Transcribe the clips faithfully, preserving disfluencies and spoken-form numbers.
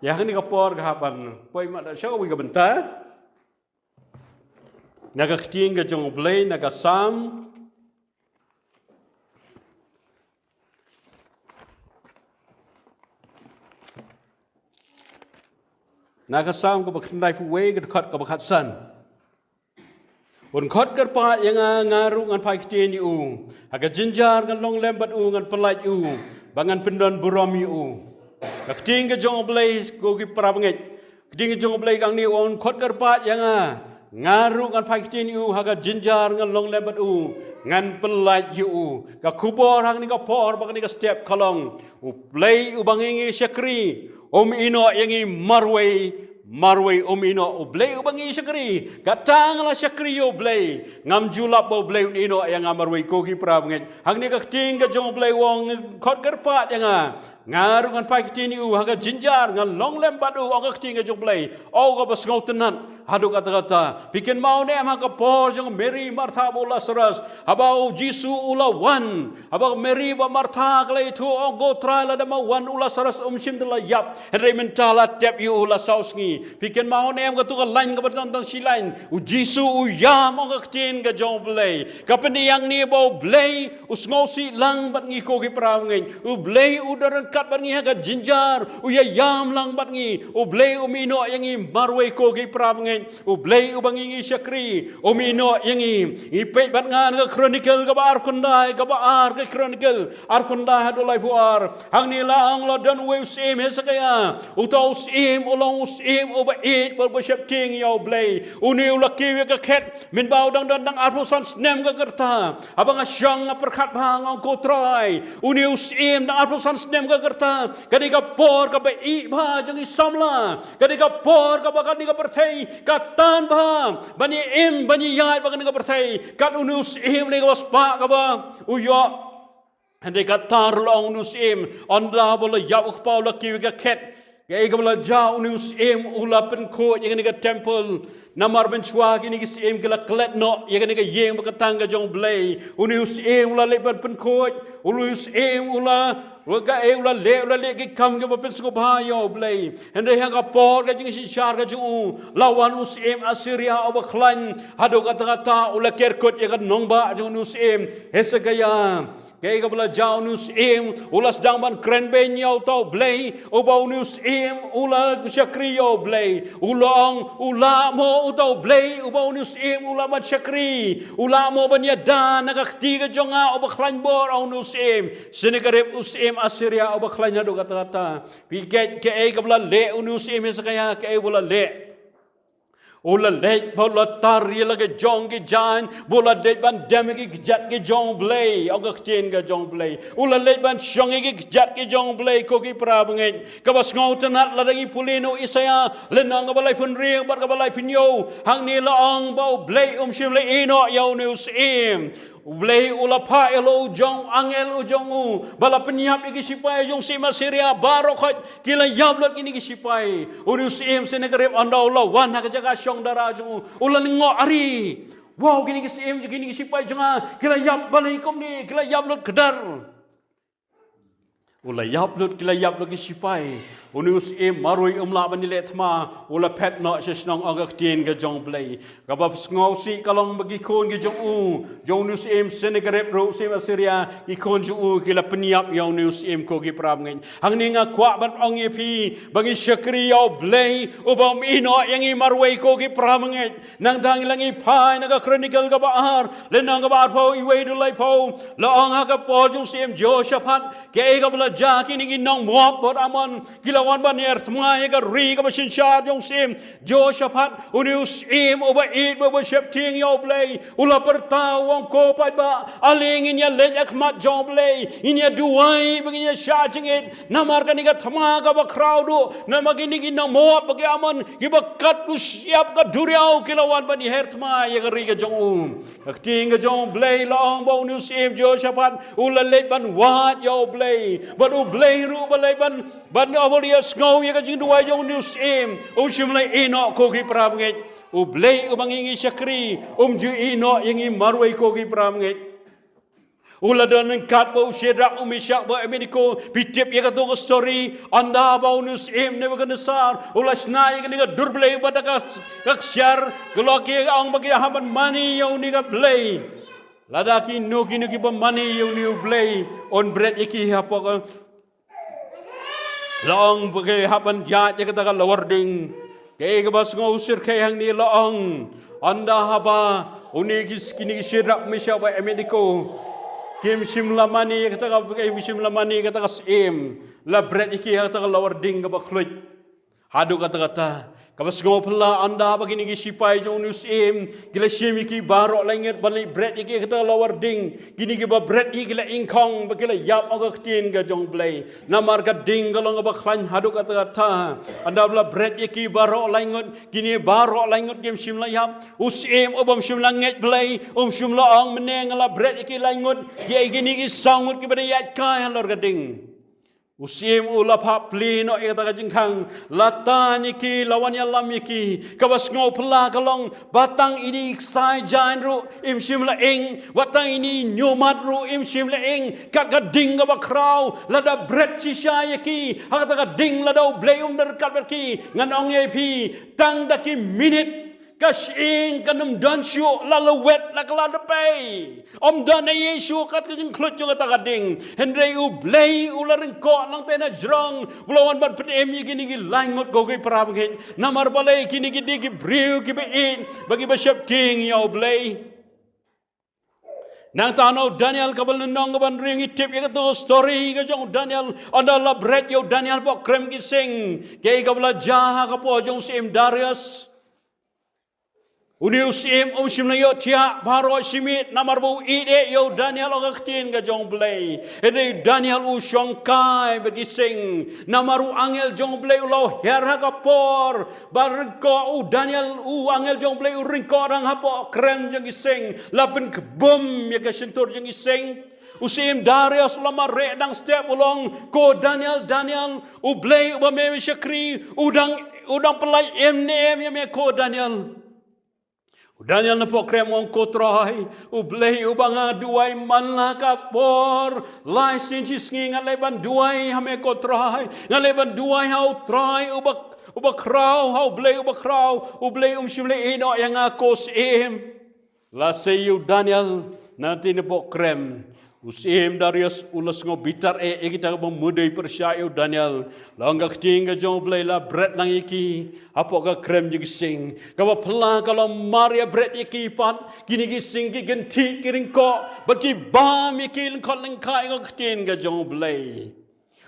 Ïa kane ka por ka hap ban poi mada sha kawei ka bynta. Na ka ktien ka jong U Blei, na ka Salm. Na ka Salm kaba khyndaiphew wei, ka dkhot kaba khatsan. Un khot kyrpad ïa nga, nga ruh ngan phai ktien ïa u. Ha ka jynjar ngan long lem bad u, ngan pyllait ïa u, ba ngan pyndon burom ïa u. Ka ktien ka jong U Blei, ko ki para bangeit. Ka ktien ka jong U Blei ka ong ne, un khot kyrpad ïa nga, nga ruh ngan phai ktien ïa u. Ha ka jynjar ngan long lem bad u, ngan pyllait ïa u. Ka khubor ha kane ka por bad kane ka step ka long, U Blei uba ngi ngi shakri, um ïehnoh ïa ngi marwei marwei, um ïehnoh. U Blei uba ngi shakri, kata nga la shakri ïa U Blei, ngam ju lap ba U Blei un ïehnoh ïa nga marwei, ko ki para bangeit. Ha kane ka ktien ka jong U Blei u ong, khot kyrpad ïa nga, nga ruh ngan phai ktien ïa u. Ha ka jynjar ngan long lem bad u, ong ka ktien ka jong U Blei. O kaba sngewtynnat haduh katta katta. Phi kynmaw ne em ha ka por jong Mary, Martha bad u Lazarus, haba U Jisu u la wan, haba Mary bad Martha ki la ïathuh, ong, ko Trai, lada ma wan u Lazarus um shym da la ïap. Hynrei mynta la tep ïa u la saw sngi. Phi kynmaw ne em katu ka lain kaba tang tang shi lain, U Jisu u ïam, ong ka ktien ka jong U Blei. Ka pynïang ne ba U Blei u sngewsih lang bad ngi, ko ki para bangeit. U Blei u don ryngkat bad ngi ha ka jynjar, u ïaïam lang bad ngi. U Blei um ïehnoh ïa ngi marwei, ko ki para bangeit. U Blei uba ngi ngi shakri, um ïehnoh ïa ngi. Ngi peit bad nga na ka Chronicle kaba arphew khyndai, kaba ar ka Chronicle, arphew khyndai haduh laiphew ar. Hangne la ong, la don uwei u syiem Hezekiah. Uta u syiem u long u syiem uba ïeit bad uba sheptieng ïa U Blei. Une u la kiew ïa ka khet mynba u dang don tang arphew san snem ka rta. Haba nga shong nga pyrkhat bha, nga ong, ko Trai, une u syiem tang arphew san snem ka rta, ka dei ka por kaba ïeit bha jong ki samla. Ka dei ka por kaba kane ka pyrthei ka tan bha ban ïa im, ban ïa ïaid bad kane ka pyrthei. Kat une u syiem ne kaba spah kaba u ïoh. Hynrei kata ruh la ong une u syiem, ynda ba u la ïap u kpa, u la kiew ïa ka khet, kaei kaba la jia? Une u syiem u la pynkhuid ïa kane ka temple. Namar mynshuwa kine ki syiem ki la klet noh ïa kane ka ïing ba ka tang ka jong U Blei. Une u syiem u la leit ban pynkhuid. Une u syiem u la, u la, kaei u la leh? U la leh ki kam kiba pynsngewbha ïa U Blei. Hynrei ha ka por ka jingsynshar ka jong u, la wan u syiem Assyria uba khlaiñ. Haduh katta katta u la ker kut ïa ka nongbah jong une u syiem Hezekiah. Kaei kaba la jia? Une u syiem u la sdang ban kren beiñ ïa uta U Blei uba une u syiem u la shakri ïa U Blei. U la ong, u lah mo uta U Blei uba une u syiem u lah ban shakri, u lah mo ban ïada na ka kti ka jong nga uba khlaiñ bor? Ong une u syiem Sennacherib, u syiem Assyria uba khlaiñ haduh katta katta. Phi kheit kaei kaba la leh une u syiem Hezekiah, kaei ba u la leh? U la leit bad u la tar ïa la ki jong ki jaiñ, bad u la leit ban dem ïa ki kjat ki jong U Blei, ong ka ktien ka jong U Blei. U la leit ban shong ïa ki kjat ki jong U Blei, ko ki para bangeit. Kaba sngewtynnat, lada ngi pule na u Isaïah lynnong kaba laiphew hynriew bad kaba laiphew hynñiew, hangne la ong ba U Blei um shym la ïehnoh ïa une u syiem. U Blei u la phah ïa la u jong, angel u jong u, ba la pynïap ïa ki shipai jong u syiem Assyria baroh khoit. Ki la ïap lut kine ki shipai. Une u syiem Sennacherib ynda u la wan ha ka jaka shong dara jong u, u la lyngngoh, ari, wow, kine ki syiem, kine ki shipai jong nga ki la ïap balei kumne, ki la ïap lut kdar. U la ïap lut, ki la ïap lut ki shipai. Une u syiem marwei um lah ban ïaleh thma, u la phet noh sha shnong, ong ka ktien ka jong U Blei. Kaba sngewsih ka long ba ki khun ki jong u, jong une u syiem Sennacherib ruh, syiem Assyria, ki khun jong u ki la pynïap ïa une u syiem, ko ki para bangeit. Hangne nga kwah ban ong ïa phi ba ngi shakri ïa U Blei uba um ïehnoh ïa ngi marwei, ko ki para bangeit. Nangta ngi la, ngi phai na ka Chronicle kaba ar, lynnong kaba arphew, wei haduh laiphew, la ong ha ka por jong u syiem Jehoshaphat, kaei kaba la jia? Kine ki nong Moab bad Ammon ki la wan ban ïaher thma ïa ka ri kaba synshar jong u syiem Jehoshaphat, une u syiem uba ïeit bad uba sheptieng ïa U Blei. U la pyrta, u ong, ko paidbah, ale ngin ïaleit ha khmat jong U Blei, ngin ïaduwai bad ngin ïashah jingit. Namar kane ka thma kaba khraw duh, namar kine ki nong Moab bad ki Ammon kiba kat u shyiap ka duriaw ki la wan ban ïaher thma ïa ka ri ka jong u. Ka ktien ka jong U Blei la ong ba une u syiem Jehoshaphat u la leit ban wad ïa U Blei. Bad U Blei ruh u la leit ban, ban ïasngew ïa ka jingduwai jong une u syiem. Um shym la ïehnoh, ko ki para bangeit. U Blei uba ngi ngi shakri um ju ïehnoh ïa ngi marwei, ko ki para bangeit. U la don ryngkat bad u Shadrak, u Meshak bad u Abednego. Phi tip ïa kato ka story, ynda ba une u syiem Nebukhadnessar u la shna ïa kane ka dur blei bad da ka ksiar, ka lok ki ong ba ki hap ban mane ïa une ka blei. Lada kino kino kiba mane ïa une u blei, un bret ïa ki hapoh ka La ong ba ki hap ban ïaid ïa kata ka lawar ding. Kaei kaba sngew syrkhei hangne, la ong, ynda haba une ki, kine ki Shadrak, Meshak bad Abednego kim shym la mane ïa kata ka, kim shym la mane ïa kata ka syiem, la bret ïa ki ha kata ka lawar ding kaba khluit. Haduh katta katta. Kaba sngewphylla, ynda ba kine ki shipai jong une u syiem ki la shim ïa ki baroh laingut ban leit bret ïa ki ha kata ka lawar ding, kine kiba bret ïa ki la ingkhong bad ki la ïap ha ka ktien ka jong U Blei. Namar ka ding ka long kaba khlaiñ haduh katta katta. Ynda ba la bret ïa ki baroh laingut, kine baroh laingut kim shym la ïap. U syiem u bym shym la ngeit Blei, um shym la ong, mynne nga la bret ïa ki laingut, ïa kine ki saw ngut kiba dang ïaid kai halor ka ding. U syiem u la phah plie noh ïa kata ka jingkhang, la tan ïa ki, la wan ïalam ïa ki. Kaba sngewphylla ka long, ba tang ine i ksai jaiñ ruh im shym la ing, ba tang ine i ñiumat ruh im shym la ing. Kat ka ding kaba khraw, lada bret shisha ïa ki ha kata ka ding, lada U Blei um don ryngkat bad ki, ngan ong ïa phi, tang da ki minit ka shyieng kan ym don shuh, la lwet la kylla da pei. Ym don ei ei shuh kat ka jingkhluit jong kata ka ding. Hynrei U Blei u la ryngkoh nangta na jrong, u la wan ban pynim ïa kine ki laingut, ko ki para bangeit. Namar balei? Kine ki dei ki briew kiba ïeit bad kiba sheptieng ïa U Blei. Nangta na u Daniel kaba lynnong kaba hynriew, ngi tip ïa kato story ka jong u Daniel. Ynda la bret ïa u Daniel hapoh krem ki sing, kaei kaba la jia ha ka por jong u syiem Darius? Une u syiem um shym la ïohthiah baroh shi miet namar ba u ïeit eh ïa u Daniel ha ka ktien ka jong U Blei. Hynrei u Daniel u shongkai bad ki sing namar u angel jong U Blei u la her ha ka por ba ryngkoh, u Daniel, u angel jong U Blei u ryngkoh dang hapoh krem jong ki sing, la pynkbum ïa ka shyntur jong ki sing. U syiem Darius u la mareh dang step, u la ong, ko Daniel, Daniel, U Blei uba me shakri u dang, u dang pyllait em ne em ïa me, ko Daniel. U Daniel napoh krem u ong, ko Trai, U Blei uba nga duwai man la ka por, lai sien shi sngi nga leit ban duwai ha me, ko Trai. Nga leit ban duwai ha U Trai uba, uba khraw, ha U Blei uba khraw. U Blei um shym la ïehnoh ïa nga, ko syiem. La sei ïa u Daniel na tine bok krem. U syiem Darius u la sngew bitar eh ïa kita kiba mudui pyrshah ïa u Daniel. La ong ka ktien ka jong U Blei, la bret lang ïa ki hapoh ka krem jong ki sing. Kaba phylla ka long mar ïa bret ïa ki pat, kine ki sing ki kynthih ki ryngkoh bad ki bam ïa ki lyngkhot lyngkhai, ïa ka ktien ka jong U Blei.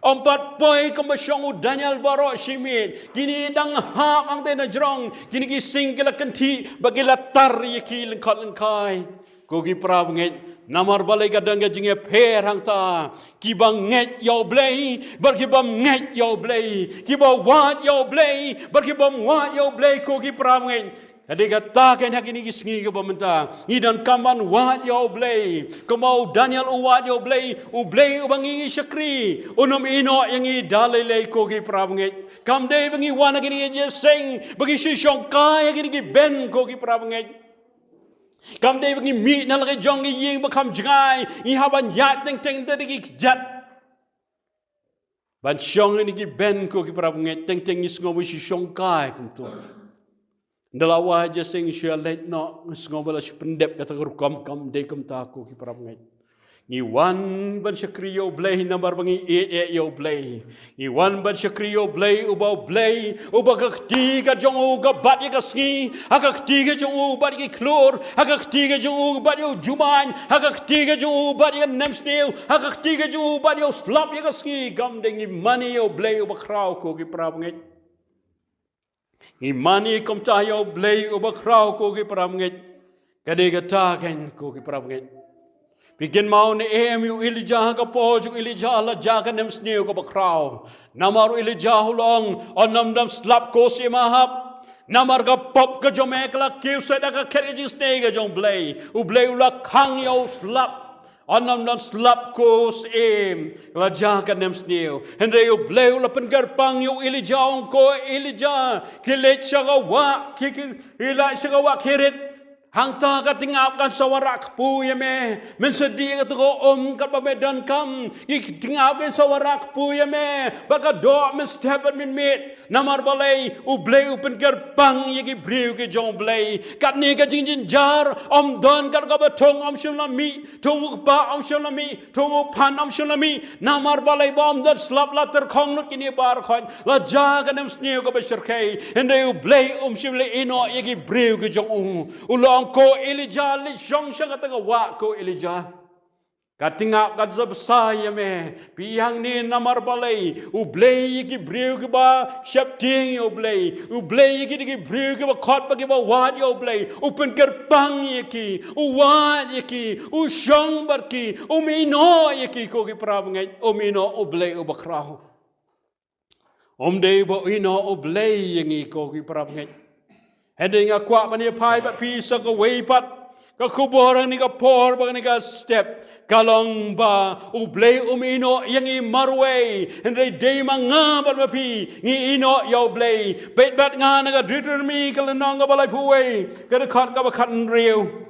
Ym pat poi kumba shong u Daniel baroh shi miet. Kine dang hap hangtei na jrong. Kine ki sing ki la kynthih bad ki la tar ïa ki lyngkhot lyngkhai. Ko ki para bangeit, namar balei ka don ka jingïapher hangta? Kiba ngeit ïa U Blei bad ki bym ngeit ïa U Blei. Kiba wad ïa U Blei bad ki bym wad ïa U Blei, ko ki para bangeit. Ka dei kata keiñ ha kine ki sngi kiba mynta ngi donkam ban wad ïa U Blei. Kumba u Daniel u wad ïa U Blei, U Blei uba ngi shakri un ym ïehnoh ïa ngi da lei lei, ko ki para bangeit. Kam dei ba ngi wan ha kine ki jingïaseng ba ngi shu shongkai ha kine ki bench, ko ki para bangeit. Kam dei ba ngi mih na la ki jong ki ïing ba kham jngai, ngi hap ban ïaid teng teng da ki kjat ban shong ha kine ki bench, ko ki para bangeit. Teng teng ngi sngew ba shu shongkai kumto. Ynda la wai jingïaseng shu ïaleit noh, ngi sngew ba la shu pyndep kata ka rukom. Kam dei kumta, ko ki para bangeit. Ngi wan ban shakri ïa U Blei namar ba ngi ïeit eh ïa U Blei. Ngi wan ban shakri ïa U Blei, uba U Blei uba ka kti ka jong u ka bat ïa ka sngi, ha ka kti ka jong u bat ïa ki khlur, ha ka kti ka jong u bat ïa u jumai, ha ka kti ka jong u bat ïa ka nemsniew, ha ka kti ka jong u bat ïa u slap ïa ka sngi. Kam dei ngi mane ïa U Blei uba khraw, ko ki para bangeit. Ngi mane kumta ïa U Blei uba khraw, ko ki para bangeit. Ka dei kata keiñ, ko ki para bangeit. Phi kynmaw ne em, ïa u Elijah, ha ka por jong u Elijah la jia ka nemsniew kaba khraw. Namar u Elijah u la ong, yn ym dam slap, ko syiem Ahab. Namar ka pop ka jong me ka la kiew sait da ka khet ka jingisynei ka jong U Blei. U Blei u la khang ïa u slap. Yn ym dam slap, ko syiem. Ka la jia ka nemsniew. Hynrei U Blei u la pynkyrpang ïa u Elijah, ong, ko Elijah, khie leit sha ka wah, khie, khie leit sha ka wah Kerith. Hangta ka tyngab kan sa wanrah kpu ïa me. Mynshwa dih kata ka um katba me donkam, ki tyngab kan sa wanrah kpu ïa me. Bad ka doh mynstep bad mynmiet. Namar balei? U Blei u pynkyrpang ïa ki briew ki jong U Blei. Katne ka jingjynjar ym don kat kaba thung ym shym la mih, thung u kpa ym shym la mih, thung u phan ym shym la mih. Namar balei? Ba ym don slap la tyrkhong lut kine baroh khoit. La jia ka nemsniew kaba shyrkhei. Hynrei U Blei um shym la ïehnoh ïa ki briew ki jong u. U la ong, ko Elijah, leit shong sha kata ka wah, ko Elijah. Ka tyngab kan sa bsa ïa me. Phi ïohi ne, namar balei? U Blei ïa ki briew kiba sheptieng ïa U Blei, U Blei ïa ki, ki briew kiba khot bad kiba wad ïa U Blei, u pynkyrpang ïa ki, u wad ïa ki, u shong bad ki, um ïehnoh ïa ki, ko ki parabangeit, um ïehnoh U Blei uba khraw. Um dei ba u ïehnoh U Blei ïa ngi, ko ki parabangeit. Hynrei nga kwah ban ïa phai bad phi sa kawei pat ka khubor ha kane ka por bad ha kane ka step, ka long ba U Blei um ïehnoh ïa ngi marwei. Hynrei dei ma nga bad ma phi ngi ïehnoh ïa U Blei. Peit bad nga na ka Deuteronomy ka lynnong kaba laiphew wei, ka dkhot kaba khathynriew.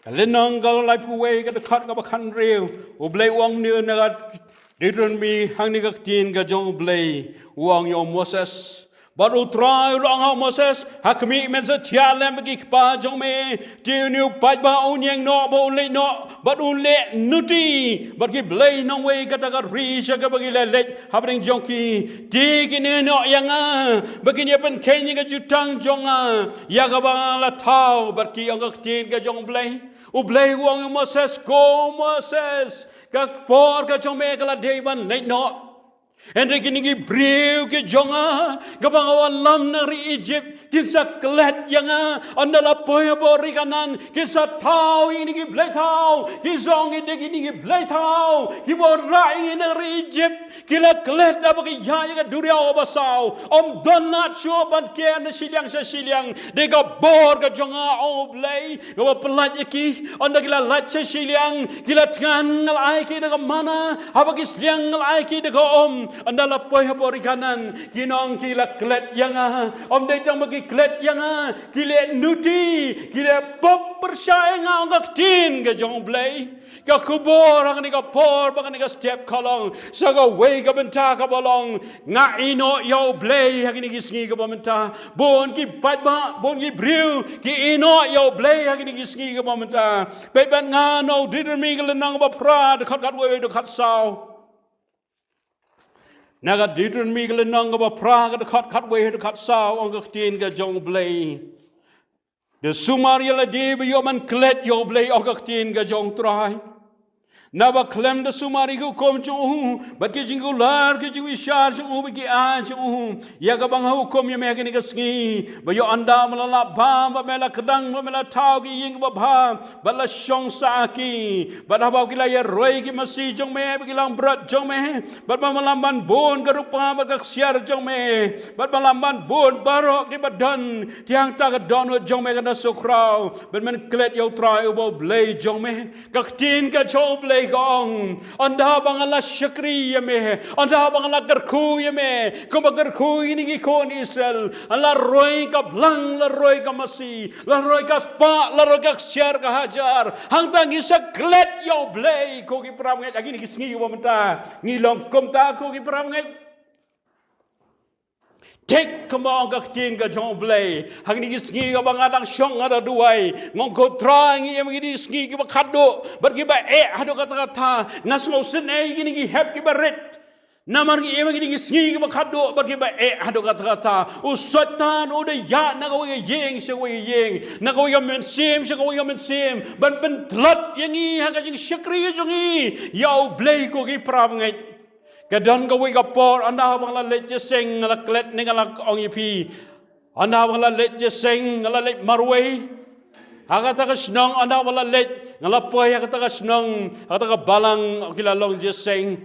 Ka lynnong kaba laiphew wei, ka dkhot kaba khathynriew. U Blei u ong kumne na ka Deuteronomy, hangne ka ktien ka jong U Blei, u ong ïa u Moses. Bad U Trai u la ong ha u Moses, ha khmih, men sa thiah lem bad ki kpa jong me. Te une u paidbah un ïeng noh bad un leit noh bad un leh nuti bad ki blei nongwei kata ka ri sha kaba ki la leit hapdeng jong ki. Te kin ïehnoh ïa nga bad kin ïa pynkheiñ ïa ka jutang jong nga ïa kaba nga la thaw bad ki, ong ka ktien ka jong U Blei. U Blei u ong ïa u Moses, ko Moses, ka por ka jong me ka la dei ban leit noh. Hynrei kine ki briew ki jong nga, kaba nga wallam na ri Egypt, kin sa klet ïa nga. Ynda la poi hapoh ri Kanaan, kin sa thaw ïa kine ki blei thaw. Ki jong ngi dei kine ki blei thaw kiba wanrah ïa ngi na ri Egypt. Ki la klet haba ki ïaid ïa ka duriaw basaw. Ym don lad shuh ban ker na shiliang sha shiliang. Dei ka bor ka jong nga, ong U Blei, kaba pyllait ïa ki. Ynda ki la lait sha shiliang, ki la thngan, nga la ai ki da ka manna. Haba ki sliang, nga la ai ki da ka um. Ynda la poi hapoh ri Kanaan, kin ong ki la klet ïa nga. Ym dei tang ba ki klet ïa nga, ki leh nuti, ki leh pop pyrshah ïa nga, ong ka ktien ka jong U Blei. Ka khubor ha kane ka por bad kane ka step ka long, sa kawei ka bynta kaba long, nga ïehnoh ïa U Blei ha kine ki sngi kiba mynta. Bun ki paidbah, bun ki briew ki ïehnoh ïa U Blei ha kine ki sngi kiba mynta. Peit bad nga na u Deuteronomy ka lynnong ba phra, dkhot khatwei, dkhot saw. Na ka Deuteronomy ka lynnong kaba phra, ka dkhot khatwei, dkhot saw, ong ka ktien ka jong U Blei. Da sumar ïa lade ba ïoh ban klet ïa U Blei, ong ka ktien ka jong U Trai. Naba khlem da sumar ïa ki hukum jong u, bad ki jingkular, ki jingbishar jong u, bad ki aiñ jong u, ïa kaba nga hukum ïa me ha kine ki sngi, ba ïoh ynda me la lah bam, bad me la kdang, bad me la thaw ki ïing kiba bha, bad la shong sah ha ki, bad haba ki la ïaroi ki masi jong me, bad ki langbrot jong me, bad ba me la man bun ka rupa bad ka ksiar jong me, bad ba me la man bun baroh kiba don, te hangta ka dohnud jong me kan da sngewkhraw, bad men klet ïa U Trai uba U Blei jong me. Ka ktien ka jong U Blei ka ong, ynda ba nga la shakri ïa me, ynda ba nga la kyrkhu ïa me, kumba kyrkhu ïa kine ki khun Israel, la roi ka blang, la roi ka masi, la roi ka spah, la roi ka ksiar ka hajar. Hangta ngi sa klet ïa U Blei, ko ki parabangeit, ha kine ki sngi kiba mynta. Ngi long kumta, ko ki parabangeit. Thik kumba ong ka ktien ka jong U Blei. Ha kine ki sngi kaba nga dang shong, nga dang duwai, nga ong, ko Trai, ngi im ha kine ki sngi kiba khatduh bad kiba eh haduh katta katta. Nga sngewsynei ïa kine ki hep kiba rit. Namar ngi im ha kine ki sngi kiba khatduh bad kiba eh haduh katta katta. U Soitan u da ïaid na kawei ka ïing sha kawei ka ïing, na kawei ka mynsiem sha kawei ka mynsiem, ban pyntlot ïa ngi ha ka jingshakri jong ngi ïa U Blei, ko ki parabangeit. Ka don kawei ka por, ynda ba nga la leit jingïaseng, nga la klet ne nga la ong ïa phi, ynda ba nga la leit jingïaseng, nga la leit marwei. Ha kata ka shnong, ynda ba nga la leit, nga la poi ha kata ka shnong, ha kata ka balang, ki la long jingïaseng.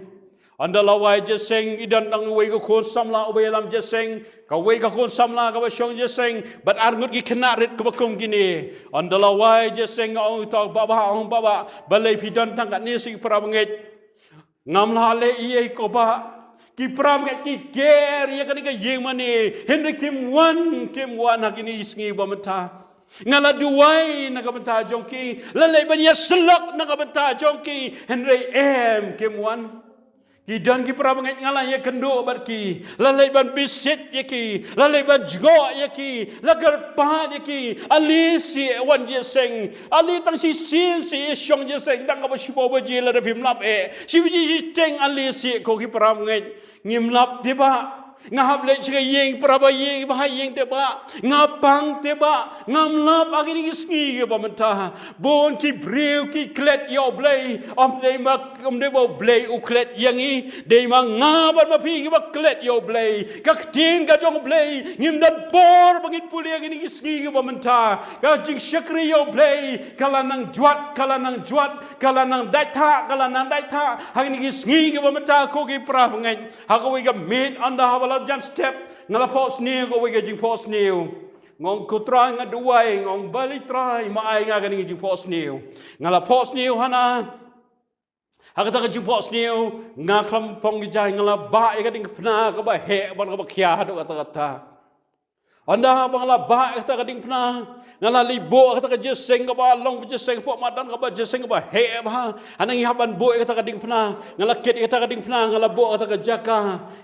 Ynda la wai jingïaseng, i don tang uwei ka khun samla uba ïalam jingïaseng, kawei ka khun samla kaba shong jingïaseng, bad arngut ki khynnah rit kiba kum kine. Ynda la wai jingïaseng, nga ong ïa uta u bah, bah, ong, bah, bah, balei phi don tang katne shi, ki parabangeit? Ngam lah leh ei ei ko bah. Ki para bangeit ki ker ïa kane ka ïing mane, hynrei kim wan, kim wan ha kine ki sngi ba mynta. Nga la duwai na ka bynta jong ki, la leit ban ïa syllok na ka bynta jong ki, hynrei em kim wan. Ki don ki para bangeit nga la ïa kynduh bad ki, la leit ban bisit ïa ki, la leit ban jngoh ïa ki, la kyrpad ïa ki. Ali shi wan jingïaseng, ali tang shisien shi shong jingïaseng, tang kaba shiphew baje lada phim lap eh, shi baje shiteng ali shi, ko ki para bangeit. Ngim lap te ba, nga hap leit sha ka ïing para ba ïing, ba ha ïing te ba, nga pang te ba, ngam lap ha kine ki sngi kiba mynta. Bun ki briew ki klet ïa U Blei, ym dei ma, ym dei ba U Blei u klet ïa ngi, dei ma nga bad ma phi kiba klet ïa U Blei. Ka ktien ka jong U Blei, ngim don por ba ngin pule ha kine ki sngi kiba mynta. Ka jingshakri ïa U Blei ka la nang jwat, ka la nang jwat, ka la nang dait thah, ka la nang dait thah ha kine ki sngi kiba mynta, ko ki para bangeit. Ha kawei ka miet ynda haba la jan step, nga la phohsniew kawei ka jingphohsniew. Nga ong, ko Trai, nga duwai, nga ong, balei Trai ma ai nga kane ka jingphohsniew. Nga la phohsniew hana. Ha kata ka jingphohsniew, nga khlem phong ki jaiñ, nga la bah ïa ka diengphna kaba heh bad kaba khia haduh katta katta. Ynda haba nga la bah ïa kata ka diengphna, nga la leit buh ïa kata ka jingïaseng kaba long jingïaseng hapoh madan, kaba jingïaseng kaba heh bha. Hana ngi hap ban buh ïa kata ka diengphna, nga la kit ïa kata ka diengphna, nga la buh ïa kata ka jaka.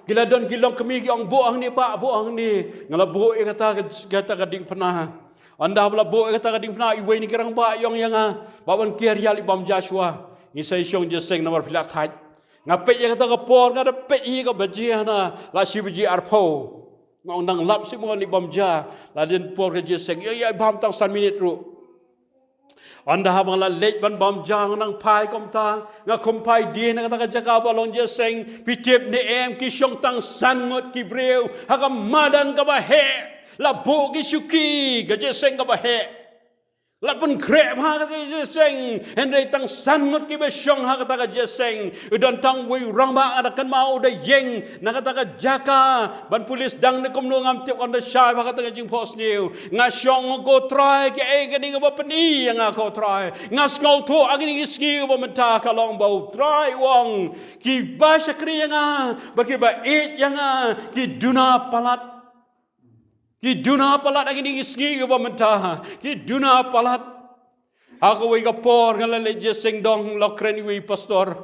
Ki la don ki longkmie ki ong, buh hangne bah, buh hangne. Nga la buh ïa kata ka, kata ka diengphna. Ynda haba la buh ïa kata ka diengphna, iwei na ki rangbah i ong ïa nga, bah, ban ker ïaleh bam ja shuwa. Ngi sa ïashong jingïaseng namar phi la thait. Nga peit ïa kata ka por, nga da peit hi ka baje hana, la shi baje arphew. Nga ong, dang lap shi mo, leh bam ja, la dien por ka jingïaseng. Ïa, ïa, bam tang san minit ruh. Ynda haba nga la leit ban bam ja, nga nang phai kumta, nga khum phai dien na kata ka jaka ba long jingïaseng. Phi tip ne em, ki shong tang san ngut ki briew ha ka madan kaba heh. La buh ki shuki, ka jingïaseng kaba heh. La pynkhreh bha ka jingïaseng, hynrei tang san ngut kiba shong ha kata ka jingïaseng. U don tang uwei u rangbah, nga da kynmaw u da ïeng na kata ka jaka ban pule sdang ne kumno ngam tip, ynda shai bha kata ka jingphohsniew. Nga shong, ko Trai, kaei kane kaba pyni ïa nga, ko Trai. Nga sngewthuh ha kine ki sngi ba mynta ka long ba U Trai u ong, kiba shakri ïa nga bad kiba ïeit ïa nga ki duna palat. Ki duna palat ha kine ki sngi kiba mynta. Ki duna palat. Ha kawei ka por nga la leit jingïaseng dong, la kren iwei pastor.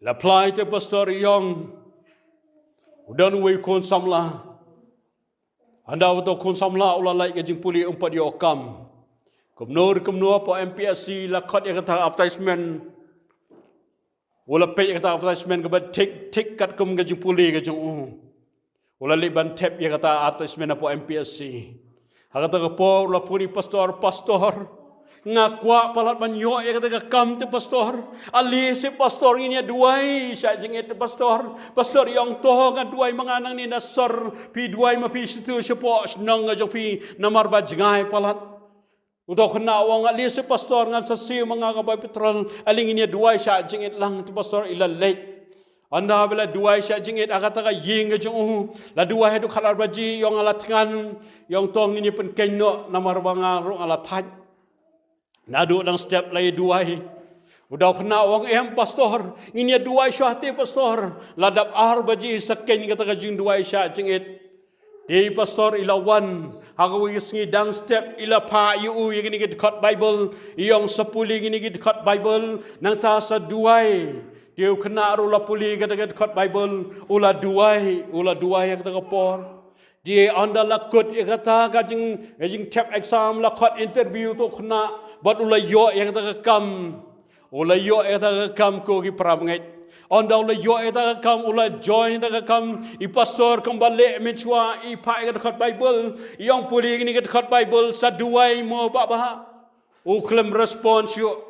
La phla ïa uta u pastor, i ong, u don uwei u khun samla. Ynda uta u khun samla u la lait ka jingpule, um pat ïoh kam. Kumno ruh kumno, hapoh M P S C la khot ïa kata advertisement. U la peit ïa kata advertisement kaba thik thik katkum ka jingpule ka jong u. U la leit ban thep ïa kata advertisement hapoh M P S C. Ha kata ka por u la phone ïa i pastor, pastor, nga kwah palat ban ïoh ïa kata ka kam te pastor. Ale shi pastor, ngin ïa duwai sha jingit te pastor. Pastor i ong, to, nga duwai ma nga nangne na sor. Phi duwai ma phi shatu shapoh shnong ka jong phi, namar ba jngai palat. Uta u khynnah u ong, ale shi pastor, ngan sa siew ma nga ka bai petrol. Ale ngin ïa duwai sha jingit lang. Te pastor i la leit. Ynda ba la duwai sha jingit ha kata ka ïing ka jong u, la duwai haduh khatar baje, i ong, nga la thngan. I ong, to, ngin ïa pynkhein noh, namar ba nga ruh nga la thait. Naduh dang step la ïa duwai. Uta u khynnah u ong, em pastor, ngin ïa duwai shuwa te pastor. La dap ar baje sa kheiñ kata ka jingduwai sha jingit. Te i pastor i la wan, ha kawei ka sngi dang step i la phah ïa u ïa kine ki dkhot Baibl, i ong, sa pule kine ki dkhot Baibl, nangta sa duwai. Te u khynnah ruh u la pule kata ka dkhot Baibl, u la duwai, u la duwai ha kata ka por. Te ynda la kut ïa kata ka jing, ka jingthep exam, la khot interview uta u khynnah, bad u la ïoh ïa kata ka kam. U la ïoh ïa kata ka kam, ko ki para bangeit. Ynda u la ïoh ïa kata ka kam, u la join ïa kata ka kam, i pastor kumba leh mynshuwa, i phah ïa ka dkhot Baibl, i ong, pule kine ki dkhot Baibl, sa duwai mo, bah, bah. U khlem respond shuh.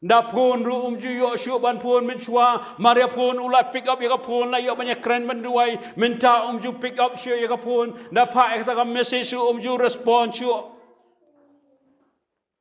Ynda phone ruh um ju ïoh shuh ban phone mynshuwa, mar ïa phone u la pick up ïa ka phone, la ïoh ban ïa kren ban duwai, mynta um ju pick up shuh ïa ka phone, ynda phah ïa kata ka message ruh um ju respond shuh.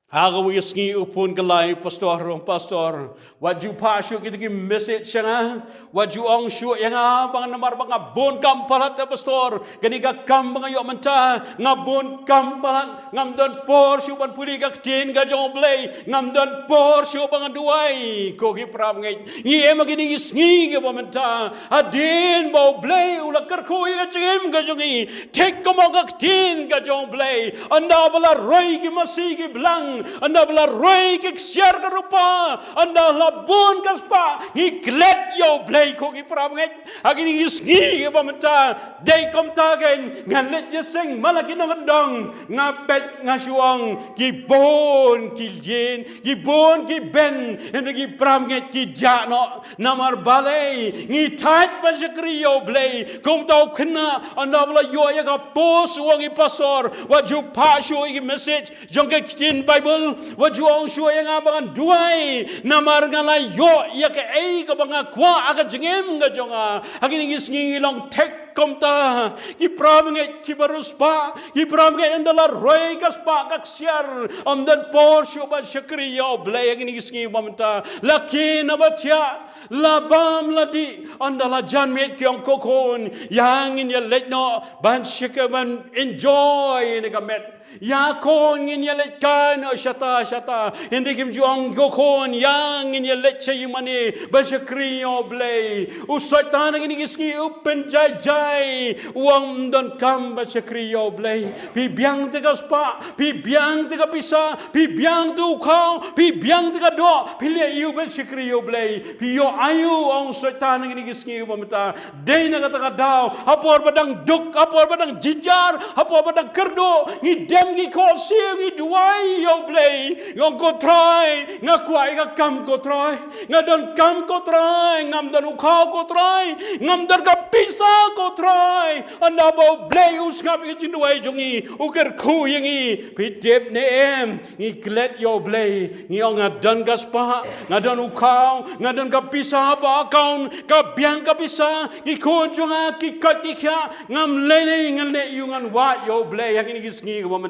Ha kawei ka sngi u phone ka lai, pastor, u ong, pastor, wat ju phah shuh kita ki message sha nga, wat ju ong shuh ïa nga ba namar ba nga bun kam palat, pastor, kane ka kam ba nga ïoh mynta, nga bun kam palat, ngam don por shuh ban pule ka ktien ka jong U Blei, ngam don por shuh ban duwai, ko ki para bangeit. Ngi im ha kine ki sngi kiba mynta, hadien ba U Blei u la kyrkhu ïa ka jingim ka jong ngi, thik kumba ka ktien ka jong U Blei, ynda ba la roi ki masi ki blang, ynda ba la roi ki ksiar ka rupa, ynda la bun ka spah, ngi klet ïa U Blei, ko ki para bangeit. Ha kine ki sngi kiba mynta, dei kumta kein, ngan leit jingïaseng man la ki nongkyndong, nga peit nga shu ong, ki bun ki ïing, ki bun ki ben, hynrei ki para bangeit ki jah noh. Namar balei? Ngi thait ban shakri ïa U Blei. Kumta u khynnah, ynda ba la ïoh ïa ka post, u ong, i pastor, wat ju phah shuh ïa ki message jong ka ktien Bible, wat ju ong shuh ïa nga ba ngan duwai, namar nga la ïoh ïa kaei kaba nga kwah ha ka jingim ka jong nga. Ha kine ki sngi ngi long thik kumta, ki para bangeit kiba riewspah, ki para bangeit ynda la roi ka spah ka ksiar, ym don por shuh ban shakri ïa U Blei. Ha kine ki sngi ba mynta, la kiew na ba thiah, la bam la dih, ynda la jan miet ki ong, ko khun, ïa ngin ïa leit noh ban shakri, ban enjoy ïa kane ka met. Ïa ko ngin ïa leit kai noh shata shata. Hynrei kim ju ong, ko khun, ïa ngin ïa leit sha ïingmane ban shakri ïa U Blei. U Soitan ha kine ki sngi u pynjai jai, u ong ym don kam ban shakri ïa U Blei. Phi biang te ka spah, phi biang te ka pisa, phi biang te u khaw, phi biang te ka doh, phi leh aïu ban shakri ïa U Blei? Phi ïoh aïu, ong u Soitan ha kine ki sngi ba mynta? Dei na kata ka daw, ha por ba dang duk, ha por ba dang jynjar, ha por ba dang kyrduh, ngi dem ngi khohsiew, ngi duwai ïa U Blei, ngi ong, ko Trai, nga kwah ïa ka kam, ko Trai, nga donkam, ko Trai, ngam don u khaw, ko Trai, ngam don ka pisa, ko Trai. Ynda ba U Blei u sngap ïa ka jingduwai jong ngi, u kyrkhu ïa ngi, phi tip ne em? Ngi klet ïa U Blei, ngi ong, nga don ka spah, nga don u khaw, nga don ka pisa ha account, ka biang ka pisa, ki khun jong nga ki koit ki khiah, ngam lei lei, ngan leh aïu, ngan wad ïa U Blei ha kine ki sngi kiba mynta.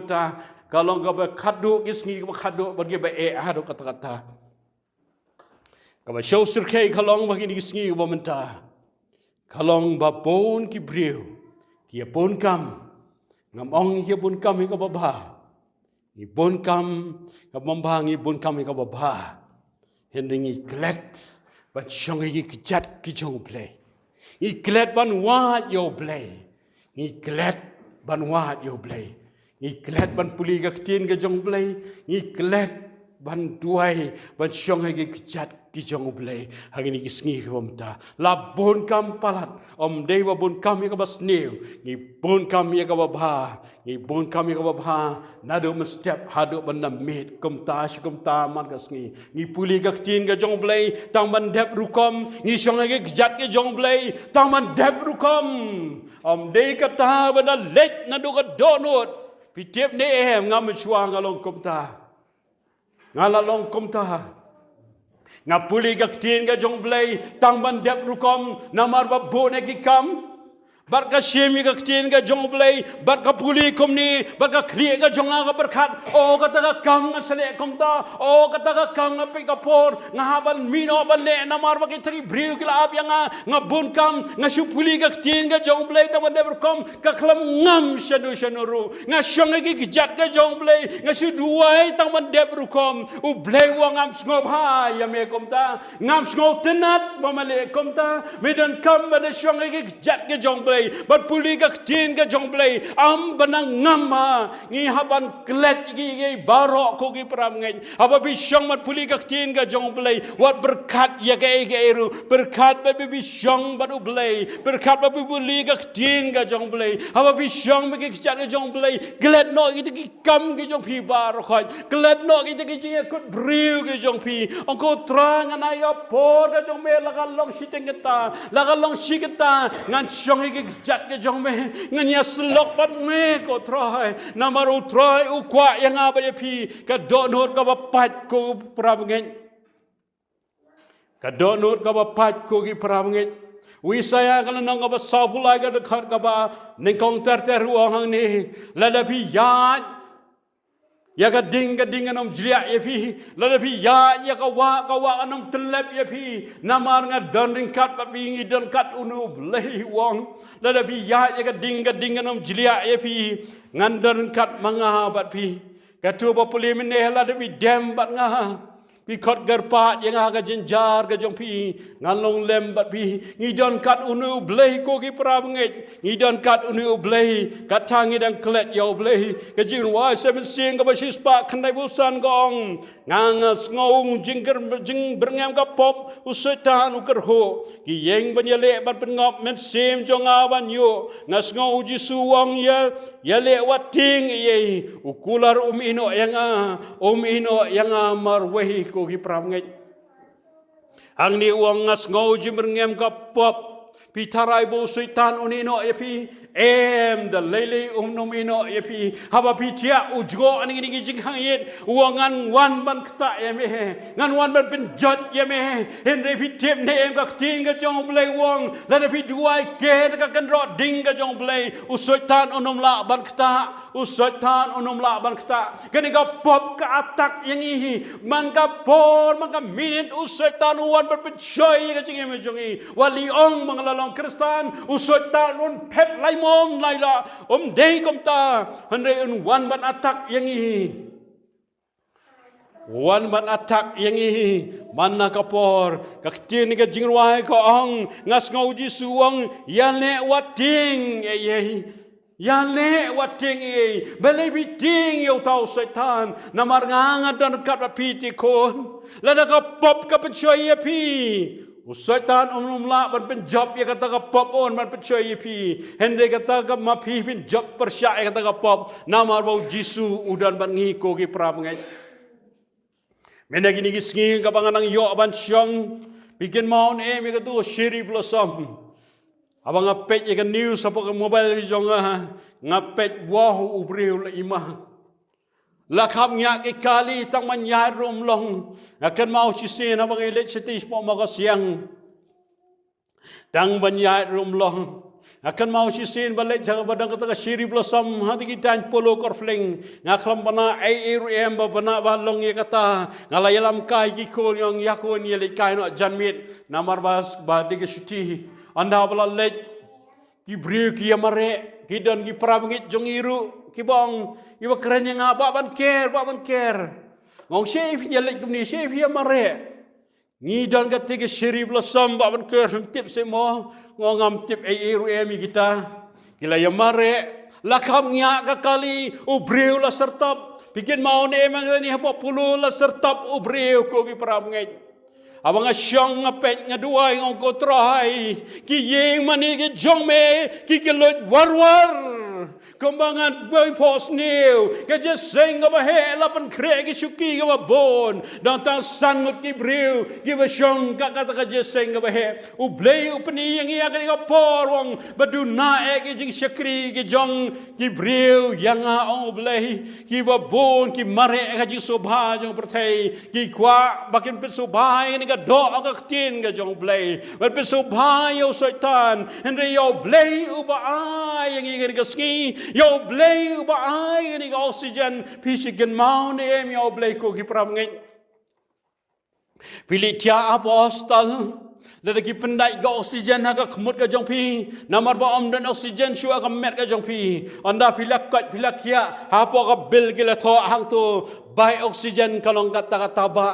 Ka long kaba khatduh ki sngi kiba khatduh bad kiba eh haduh katta katta. Kaba sngewsyrkhei ka long ba ha kine ki sngi kiba mynta, ka long ba bun ki briew ki ïa bun kam. Ngam ong ngi ïa bun kam ïa kaba bha. Ngi bun kam, kaba bha, ngi bun kam ïa kaba bha. Hynrei ngi klet ban shong ha ki kjat ki jong U Blei. Ngi klet ban wad ïa U Blei. Ngi klet ban wad ïa U Blei. Ngi klet ban pule ka ktien ka jong U Blei. Ngi klet ban duwai, ban shong ha ki kjat ki jong U Blei ha kine ki sngi kiba mynta. La bun kam palat, ym dei ba bun kam ïa kaba sniew. Ngi bun kam ïa kaba bha. Ngi bun kam ïa kaba bha, naduh mynstep haduh ban da miet, kumta shi kumta man ka sngi. Ngi pule ka ktien ka jong U Blei tang ban dep rukom, ngi shong ha ki kjat ki jong U Blei tang ban dep rukom. Ym dei kata ba da leit naduh ka dohnud. Phi tip ne em, nga mynshuwa nga long kumta. Nga la long kumta. Nga pule ka ktien ka jong U Blei tang ban dep rukom, namar ba bun eh ki kam. Bad ka shim ïa ka ktien ka jong U Blei, bad ka pule kumne, bad ka khlieh ka jong nga ka pyrkhat, o kata ka kam nga sa leh kumta, o kata ka kam nga peit ka por, nga hap ban mih noh ban leh, namar ba kita ki briew ki la ap ïa nga. Nga bun kam, nga shu pule ka ktien ka jong U Blei tang ban dep rukom, ka khlem ngam shano shano ruh. Nga shong ha ki kjat ka jong U Blei, nga shu duwai tang ban dep rukom. U Blei u ong, ngam sngewbha ïa me kumta, ngam sngewtynnad ba me leh kumta. Me donkam ban da shong ha ki kjat ka jong U Blei, ban pule ka ktien ka jong U Blei, ym ban da ngam ha. Ngi hap ban klet ïa ki baroh, ko ki para bangeit. Haba phi shong ban pule ka ktien ka jong U Blei, wat pyrkhat ïa kaei kaei ruh. Pyrkhat ba phi shong bad U Blei. Pyrkhat ba phi pule ka ktien ka jong U Blei. Haba phi shong bad ki kjat ka jong U Blei, klet noh kita ki kam ki jong phi baroh khoit. Klet noh kita ki jingïakut briew ki jong phi. Ong, ko Trai, ngan ai ïa ka por ka jong me, la ka long shiteng kynta, la ka long shi kynta, ngan shong ha ki kjat ka jong me, ngan ïasyllok bad me, ko Trai. Namar U Trai u kwah ïa nga bad ïa phi. Ka dohnud kaba pait, ko para bangeit. Ka dohnud kaba pait, ko ki para bangeit. U Isaïah ka lynnong kaba sawphew lai, ka dkhot kaba nyngkong ter ter, u ong hangne, lada phi ïaid Ïa ka ding ka ding ngan ym jliah ïa phi. Lada phi ïaid ïa ka wah ka wah ngan ym tyllep ïa phi. Namar nga don ryngkat bad phi, ngi don kat une u Blei u ong. Lada phi ïaid ïa ka ding ka ding ngan ym jliah ïa phi. Ngan don ryngkat ma nga bad phi. Katto ba pule mynne lada phi dem bad nga. Phi khot kyrpad ïa nga ha ka jynjar ka jong phi, ngan long lem bad phi. Ngi don kat une u Blei ko ki para bangeit. Ngi don kat une u Blei, kata ngi dang klet ïa u Blei. Ka jingrwai sa mynsiem kaba shispah khyndai phew san ka ong. Nga nga sngew jingkyrmen jingkyrmen ka pop, u Soitan u kyrhuh. Ki ïeng ban ïaleh ban pynngop mynsiem jong nga ban ïoh. Nga sngew u Jisu u ong ïa Ïaleh wat tieng ïa i, u kular um ïehnoh ïa nga, um ïehnoh ïa nga marwei ko ki para bangeit. Hangne u ong nga sngew jingmyrngem ka pop, phi tharai ba u Soitan un ïehnoh ïa phi, em da lei lei um nym ïehnoh ïa phi, haba phi thiah u jngoh na kine ki jingkhang ïit, u ong ngan wan ban ktah ïa me, ngan wan ban pynjot ïa me, hynrei phi tip ne em ka ktien ka jong u Blei u ong, lada phi duwai ker ka kynroh ding ka jong u Blei, u Soitan un nym lah ban ktah. U Soitan un nym lah ban ktah. Kane ka pop ka attack ïa ngi hi. Man ka por, man ka minit, u Soitan u wan ban pynshoi ïa ka jingim jong ngi. Wat leh ong ba nga la long Khristan, u Soitan un phet lai mom lai lah. Um dei kumta, hynrei un wan ban attack ïa ngi hi. Wan ban attack ïa ngi hi. Man na ka por, ka ktien ka jingrwai ka ong, nga sngew u Jisu u ong, ïaleh wat tieng ïa i. Ïaleh wat tieng ïa i. Balei phi tieng ïa uta u Soitan? Namar nga nga don ryngkat bad phi te khun. Lada ka pop ka pynshoi ïa phi, u Soitan um nym lah ban pynjop ïa kata ka pop, un ban pynshoi ïa phi. Hynrei kata ka ma phi pynjop pyrshah ïa kata ka pop. Namar ba u Jisu u don bad ngi ko ki para bangeit. Mynta kine ki sngi kaba nga nang ïoh ban shong, phi kynmaw ne em ïa katu ka cherry blossom? Haba nga peit ïa ka news hapoh ka mobile jong nga, nga peit, wow, u briew la i ma. La khap ngiah ki kali tang ban ïaid ruh um long. Nga kynmaw shisien haba nga leit shatei shapoh Mawkasiang. Tang ban ïaid ruh um long. Nga kynmaw shisien ba leit sha kaba dang kata ka cherry blossom ha kata ki thaiñ Polo Korfling. Nga khlem bna ei ei ruh em ba bna ba long ïa kata. Nga la ïalam kai ki khun, ïa ong ïa khun ïa leit kai noh janmiet. Namar ba, ba dei ka shuti. Ynda ba la leit, ki briew ki ïa mareh, ki don ki para bangeit jong ngi ruh, kiba ong, kiba kren ïa nga, bah ban ker, bah ban ker. Nga ong, shaei phi ïa leit kumne, shaei phi ïa mareh? Ngi don kata ka cherry blossom, bah ban ker, ngam tip seh mo. Nga ong, ngam tip ei ei ruh em ïa kita. Ki la ïa mareh, la khap ngiah ka kali, u briew la syrtap. Phi kynmaw ne em, ha kane hapoh Polo la syrtap u briew, ko ki para bangeit. Haba nga shong, nga peit, nga duwai, nga ong, ko Trai, ki ïing mane ki jong me ki kylluid war war. Kumba ngan poi phohsniew, ka jingïaseng kaba heh la pynkhreh ki shuki kiba bun. Dang tang san ngut ki briew kiba shong ha kata ka jingïaseng kaba heh. U Blei u pyni ïa ngi ha kane ka por, u ong, ba duna eh ki jingshakri ki jong ki briew ïa nga, ong u Blei. Kiba bun ki mareh ha ka jingsngewbha jong u pyrthei. Ki kwah ba kin pynsngewbha ïa kane ka doh ka ktien ka jong u Blei, ban pynsngewbha ïa u Soitan. Hynrei ïa u Blei uba ai ïa ngi kane ka sngi, ïa u Blei uba ai ïa ngi ka oxygen. Phi shu kynmaw ne em ïa u Blei, ko ki para bangeit? Phi leit thiah hapoh hospital, lada ki pyndait ka oxygen ha ka khmut ka jong phi, namar ba ym don oxygen shuh ha ka met ka jong phi. Ynda phi la koit, phi la khiah, hapoh ka bill ki la thoh hangto, bai oxygen ka long kata ka taba.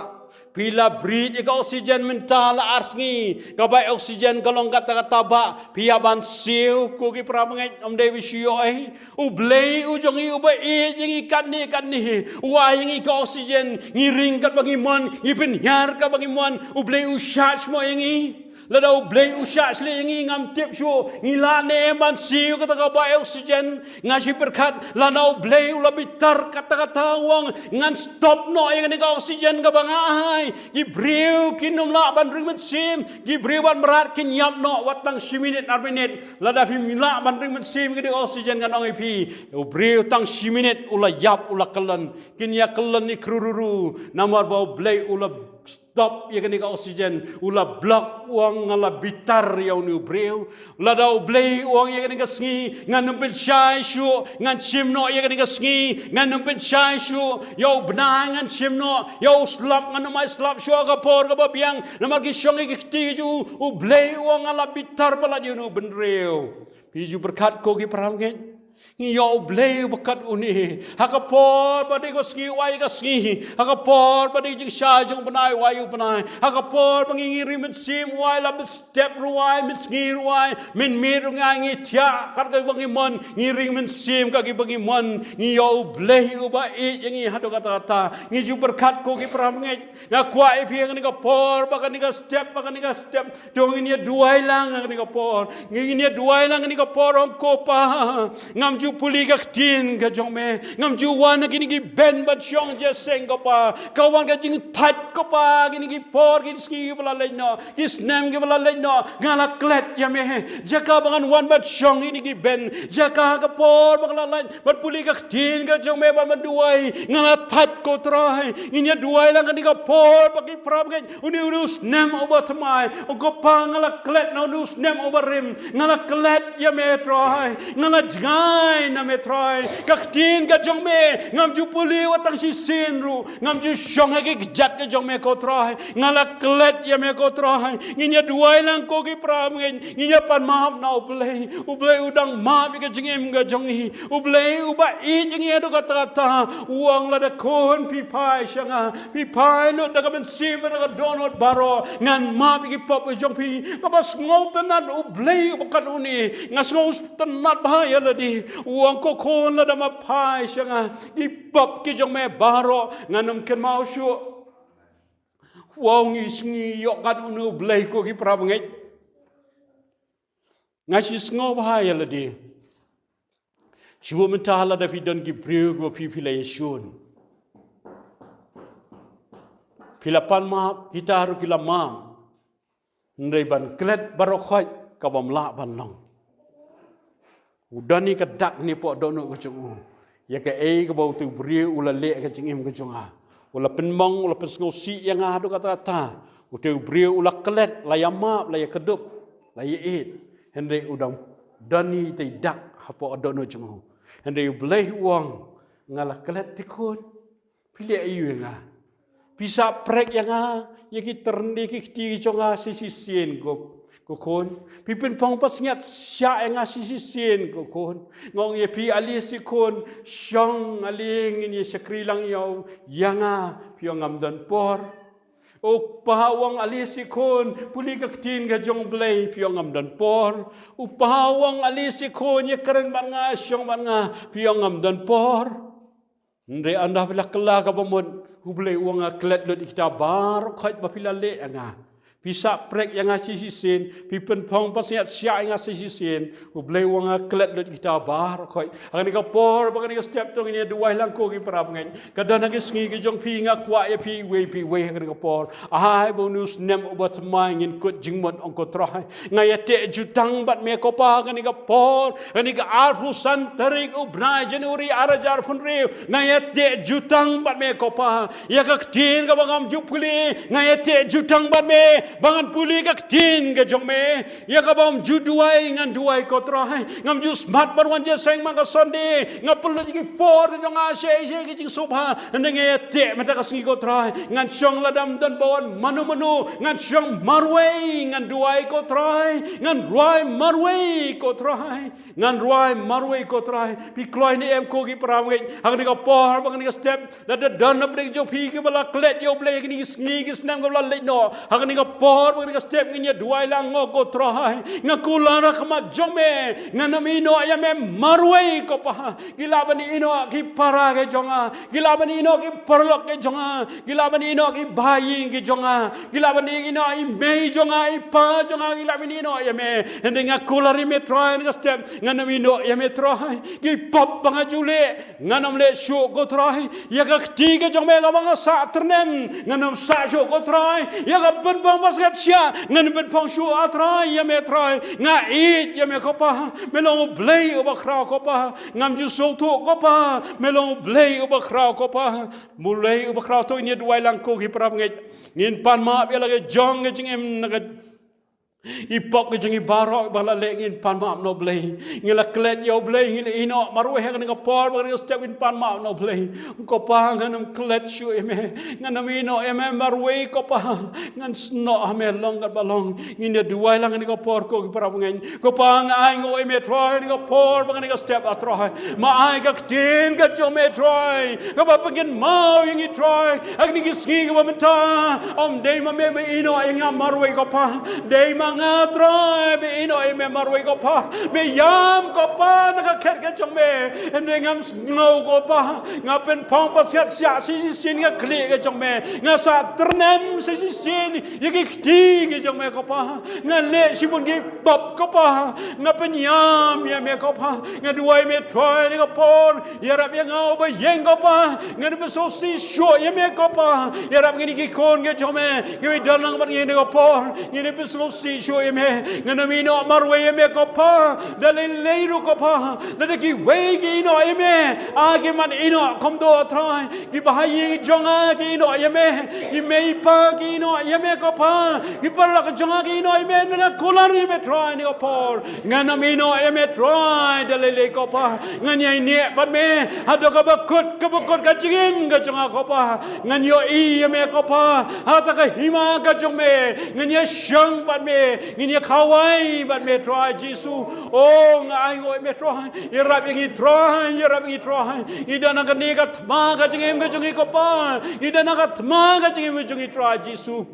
Phi la breathe ïa ka oxygen mynta la ar sngi, ka bai oxygen ka long kata ka taba. Phi ïa ban siew, ko ki para bangeit, ym dei ba shu ïoh ei. U Blei u jong ngi uba ïeit ïa ngi katne katne, u ai ïa ngi ka oxygen, ngi ring katba ngi mon, ngi pynhiar katba ngi mon. U Blei u shah shmoh ïa ngi. Lada u Blei u shah shlei ïa ngi, ngam tip shuh ngi lah ne em ban siew kata ka bai oxygen. Nga shu pyrkhat, lada u Blei u la bitar katta katta, u ong ngan stop noh ïa kane ka oxygen kaba nga ai. Ki briew kin ym lah ban ring mynsiem, ki briew bad mrad kin ïap noh wat tang shi minit ar minit. Lada phim lah ban ring mynsiem ïa kane ka oxygen, ngan ong ïa phi, u briew tang shi minit u la ïap, u la kyllon. Kin ïa kyllon ïa ki ruru, namar ba u Blei u la stop ïa kane ka oxygen, u la block, u ong nga la bitar ïa une u briew. Lada U Blei u ong ïa kane ka sngi ngan ym pynshai shuh, ngan shim noh ïa kane ka sngi, ngan ym pynshai shuh, ïa u bnai ngan shim noh, ïa u slap ngan ym ai slap shuh ha ka por kaba biang, namar ki shong ïa ki kti jong u. U Blei u ong nga la bitar palat ïa une u bynriew. Phi ju pyrkhat ko ki para bangeit. Ngi ïoh U Blei uba kat une. Ha ka por ba dei ka sngi u ai ka sngi. Ha ka por ba dei jingshai jong u bnai u ai u bnai. Ha ka por ba ngi, ngi ring mynsiem u ai la mynstep ruh u ai, mynsngi ruh u ai, mynmiet ruh ngi ai, ngi thiah kat kaba ngi mon, ngi ring mynsiem kat kaba ngi mon. Ngi ïoh U Blei uba ïeit ïa ngi haduh katta katta. Ngi ju pyrkhat ko ki para bangeit. Nga kwah ïa phi ha kane ka por, ba kane ka step, ba kane ka step. To ngin ïa duwai lang ha kane ka por. Ngin ïa duwai lang ha kane ka por, ong ko Pa. Ngam ju pule ka ktien ka jong me. Ngam ju wan ha kine ki bynta ban shong jingïaseng ko Pa. Ka wan ka jingthait ko Pa. Kine ki por, kine ki sngi kiba la leit noh. Ki snem kiba la leit noh. Nga la klet ïa me. Jaka ba ngan wan ban shong ha kine ki bynta. Jaka ha ka por ba nga la leit ban pule ka ktien ka jong me, ban, ban duwai. Nga la thait ko Trai. Ngin ïa duwai lang ha kane ka por, ba ki para bangeit. Une, une u snem uba thymmai. Ong ko Pa nga la klet na une u snem uba rim. Nga la klet ïa me Trai. Nga la jngai na me Trai. Ka ktien ka jong me. Ngam ju pule wat tang shisien ruh. Ngam ju shong ha ki kjat ka jong me ko Trai. Nga la klet ïa me ko Trai. Ngin ïa duwai lang ko ki para bangeit. Ngin ïa pan map na U Blei. U Blei u dang map ïa ka jingim ka jong ngi. U Blei uba ïeit ïa ngi haduh katta katta. U ong lada khun phi phai sha nga. Phi phai lut da ka mynsiem da ka dohnud baroh. Ngan map ïa ki pop ka jong phi. Kaba sngewtynnat U Blei uba kat une. Nga sngewtynnat bha ïa lade. U ong ko khun lada ma phai sha nga. Ki pop ki jong me baroh. Ngan ym kynmaw shuh. Wow, ngi sngi ïoh kat une U Blei ko ki para bangeit. Nga shu sngew bha ïa lade. Shu mynta lada phi don ki briew kiba phi, phi la ïashun. Phi la pan map, kita ruh ki la map. Hynrei ban klet baroh khoit kabym lah ban long. U don ïa ka dak ne hapoh dohnud ka jong u. Ïa kaei kaba utu u briew u la leh ha ka jingim ka jong nga. U la pynmong, u la pynsngewsih ïa nga haduh katta katta. Utu u briew u la klet, la ïa map, la ïa kdup, la ïa ïeit. Hynrei u dang don ïa itei i dak hapoh dohnud jong u. Hynrei U Blei u ong nga la klet te khun. Phi leh aïu ïa nga? Phi sah prek ïa nga, ïa ki tyrni ki kti ki jong nga shisien ko, ko khun. Phi pynphong pansngiat shah ïa nga shisien ko khun. Nga ong ïa phi ale shi khun, shong ale ngin ïa shakri lang ïa u, ïa nga, phi ong ngam don por. U pa u ong ale shi khun, pule ka ktien ka jong U Blei, phi ong ngam don por. U pa u ong ale shi khun, ïa kren bad nga, shong bad nga, phi ong ngam don por. Hynrei ynda phi la kylla kaba mut, U Blei u ong nga klet lut ïa kita baroh khoit ba phi la leh ïa nga. Phi sah prek ïa nga shisien, phi pynphong pansngiat shah ïa nga shisien, U Blei u ong nga klet lut ïa kita baroh khoit. Ha kane ka por, ba kane ka step to ngin ïa duwai lang ko ki para bangeit. Ka don ha ki sngi ki jong phi nga kwah ïa phi iwei pa iwei ha kane ka por. Ai ba une u snem uba thymmai ngin kut jingmut ong ko Trai. Nga ïa teh jutang bad me ko Pa ha kane ka por. Kane ka arphew san tarik u bnai January ar hajar arphew hynriew. Nga ïa teh jutang bad me ko Pa. Ïa ka ktien kaba ngam ju pule. Nga ïa teh jutang bad me. Ba ngan pule ka ktien ka jong me. Ïa kaba ym ju duwai ngan duwai ko Trai. Ngam ju smat ban wan jingïaseng man ka Sunday. Nga pynlut ïa ki por jong nga sha, sha ki jingsngewbha. Hynrei nga ïa teh mynta ka sngi ko Trai. Ngan shong lada ym don ba wan mano mano. Ngan shong marwei ngan duwai ko Trai. Ngan rwai marwei ko Trai. Ngan rwai marwei ko Trai. Phi kloi ne em ko ki para bangeit. Ha kane ka por, ba kane ka step. Lada don na pdeng jong phi kiba la klet ïa U Blei ha kine ki sngi ki snem kiba la leit noh. Ha kane ka por, ba kane ka step ngin ïa duwai lang ko Trai. Nga kular ha khmat jong me. Ngan ym ïehnoh ïa me marwei ko Pa. Ki lah ban ïehnoh ki para ki jong nga. Ki lah ban ïehnoh ki paralok ki jong nga. Ki lah ban ïehnoh ki bahaïing ki jong nga. Ki lah ban ïehnoh i mei jong nga, i pa jong nga, ki lah ban ïehnoh ïa me. Hynrei nga kular ïa me Trai, ha kane ka step. Ngan ym ïehnoh ïa me Trai. Ki pop ba nga ju leh. Ngan ym leh shuh ko Trai. Ïa ka kti ka jong me kaba nga sah tyrnem. Ngan ym sah shuh ko Trai. Ïa ka pynbang ba Sngewsih ngan pynphong shuh, ah Trai, ïa me Trai. Nga ïeit ïa me ko Pa, me long U Blei uba khraw ko Pa. Ngam ju sngewthuh ko Pa, me long U Blei uba khraw ko Pa. U Blei uba khraw, to ngin ïa duwai lang ko ki para bangeit. Ngin pan map ïa la ka jong ka jingim na ka i pok ka jong i baroh ba la leh, ngin pan map noh Blei. Ngi la klet ïa U Blei, ngi la ïehnoh marwei ha kane ka por, ba kane ka step ngin pan map noh Blei. Ko Pa, ngan ym klet shuh ïa me, ngan ym ïehnoh ïa me marwei ko Pa. Ngan snoh ha me long katba long. Ngin ïa duwai lang kane ka por ko ki para bangeit. Ko Pa, nga ai nguh ïa me Trai kane ka por bad kane ka step, ah Trai. Ma ai ka ktien ka jong me Trai, kaba pynkynmaw ïa ngi Trai ha kine ki sngi kiba mynta. Ym dei ma me ba ïehnoh ïa nga marwei ko Pa, dei ma nga Trai ba ïehnoh ïa me marwei ko Pa. Me ïam ko Pa na ka khet ka jong me. Hynrei ngam sngew ko Pa, nga pynphong pansngiat siat shisien ïa ka khlieh ka jong me. Nga sah tyrnem shisien ïa ki kti ki jong me ko Pa. Nga leh shibun ki pop ko Pa. Nga pynïam ïa me ko Pa. Nga duwai me Trai kane ka por, ïarap ïa nga uba ïeng ko Pa. Ngan pynsngewsih shuh ïa me ko Pa. Ïarap kine ki khun ki jong me, kiba don lang bad ngi kane ka por. Ngan pynsngewsih shuh ïa me. Ngan ym ïehnoh marwei ïa me ko Pa. Da lei lei ruh ko Pa, lada kiwei ki ïehnoh ïa me, ah, ki mat ïehnoh kumto Trai. Ki bahaïing jong nga ki ïehnoh ïa me, ki mei pa ki ïehnoh ïa me ko Pa, ki paralok jong nga ki ïehnoh ïa me, nga kular ïa me Trai kane ka por. Ngan ym ïehnoh ïa me Trai da lei lei ko Pa. Ngan ïaineh bad me haduh kaba kut kaba kut ka jingim ka jong nga ko Pa. Ngan ïohi ïa me ko Pa ha kata ka hima ka jong me. Ngan ïashong bad me, ngan ïakhawai bad me Trai Jisu. Oh, nga ai nguh ïa me Trai. Ïarap ïa ngi Trai, ïarap ïa ngi Trai. Ngi don ha kane ka thma ka jingim ka jong ngi ko Pa. Ngi don ha ka thma ka jingim ka jong ngi Trai Jisu.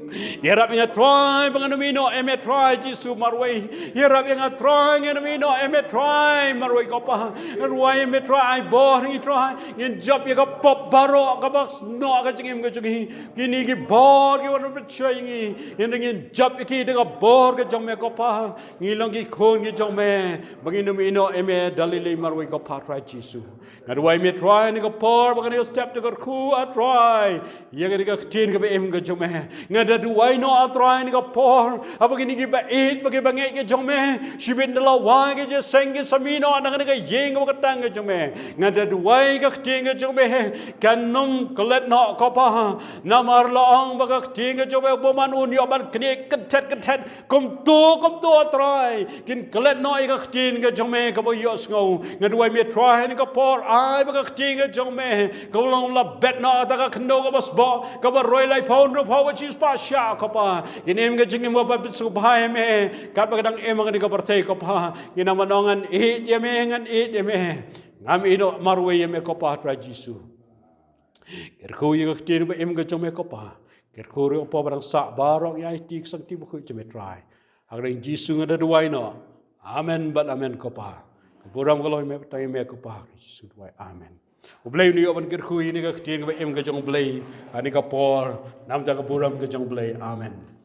Ïarap ïa nga Trai ba ngan ym ïehnoh ïa me Trai Jisu marwei. Ïarap ïa nga Trai, ngan ym ïehnoh ïa me Trai marwei ko Pa. Ngan duwai ïa me Trai, ai bor ïa ngi Trai. Ngin jop ïa ka pop baroh kaba snoh ka jingim ka jong ngi. Kine ki bor ki wan pynshoi ïa ngi, ngin, ngin jop ïa ki da ka bor ka jong me ko Pa. Ngi long ki khun ki jong me, ba ngin ym ïehnoh ïa me da lei lei marwei ko Pa Trai Jisu. Nga duwai me Trai kane ka por ba kane ka step te kyrkhu, ah Trai, ïa kane ka ktien kaba im ka jong me. Nga da duwai noh, ah Trai, kane ka por, haba kine kiba ïeit bad kiba ngeit ki jong me, shibit da la wai ki jingïaseng ki sa mih noh na kane ka ïing kaba kyrteng ka jong me. Nga da duwai ka ktien ka jong me kan ym klet noh ko Pa. Namar la ong ba ka ktien ka jong me u bymman un ïoh ban knieh kynthet kynthet. Kumto kumto ah Trai, kin klet noh ïa ka ktien ka jong me kaba ïohsngew. Nga duwai me Trai kane ka por, ai ba ka ktien ka jong me kaba long la bet noh ha kata ka khyndew kaba sboh, kaba roi laiphew hynriewphew ba shispah shah ko Pa. Kin im ka jingim kaba pynsngewbha ïa me katba ka dang im ha kane ka pyrthei ko Pa. Ngin ym ong ngan ïeit ïa me, ngan ïeit ïa me. Ngam ïehnoh marwei ïa me ko Pa Trai Jisu. Kyrkhu ïa ka ktien ba im ka jong me ko Pa. Kyrkhu ruh ïa u pa ba dang sah baroh, ïa i ti ka sangti bakhuid jong me Trai. Ha ka kyrteng Jisu nga da duwai noh. Amen bad amen ko Pa. Ka burom ka long ïa me, tang ïa me ko Pa. Jisu duwai. Amen. U Blei un ïoh ban kyrkhu ïa kane ka ktien kaba im ka jong U Blei ha kane ka por. Namar ka burom ka jong U Blei. Amen.